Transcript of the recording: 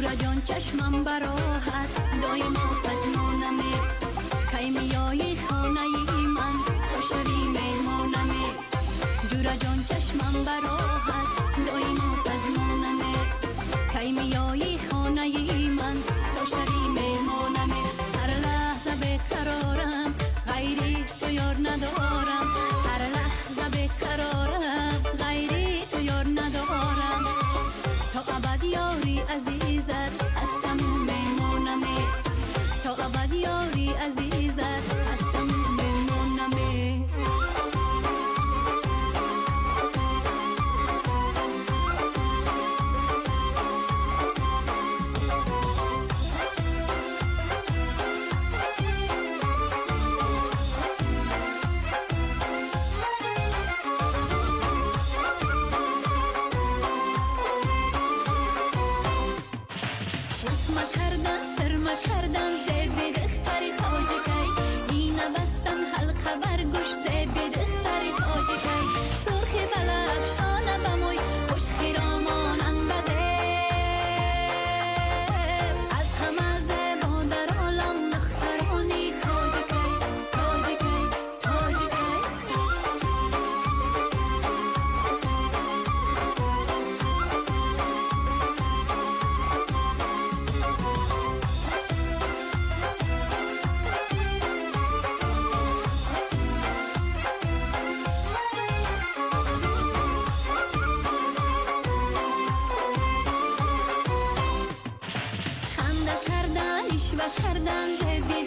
Ҷура ҷон чашмам бароҳат доимо пазмонаме, кай меоӣ хонаи ман то шавӣ меҳмонаме. Ҷура ҷон чашмам бароҳат доимо пазмонаме, кай меоӣ хонаи ман то шавӣ меҳмонаме. Ҳар лаҳза беқарорам, ғайри ту ёр надорам. Ҳар лаҳза беқарорам, ғайри ту ёр надорам. То абад ёри азизат ҳастаму меҳмонаме. То абад ёри азизат ҳастаму меҳмонаме. Усма кардан, сирма кардан, зеби духтари тоҷикай. Ина бастан ҳалқа бар гӯш, зеби духтари тоҷикай. Сурхи ба лаб, шона ба мӯй, хушхиромонан ба зеб. Аз ҳама зебо дар олам духтарони тоҷикай, тоҷикай, тоҷикай. Ханда кардан, ишва кардан, зеби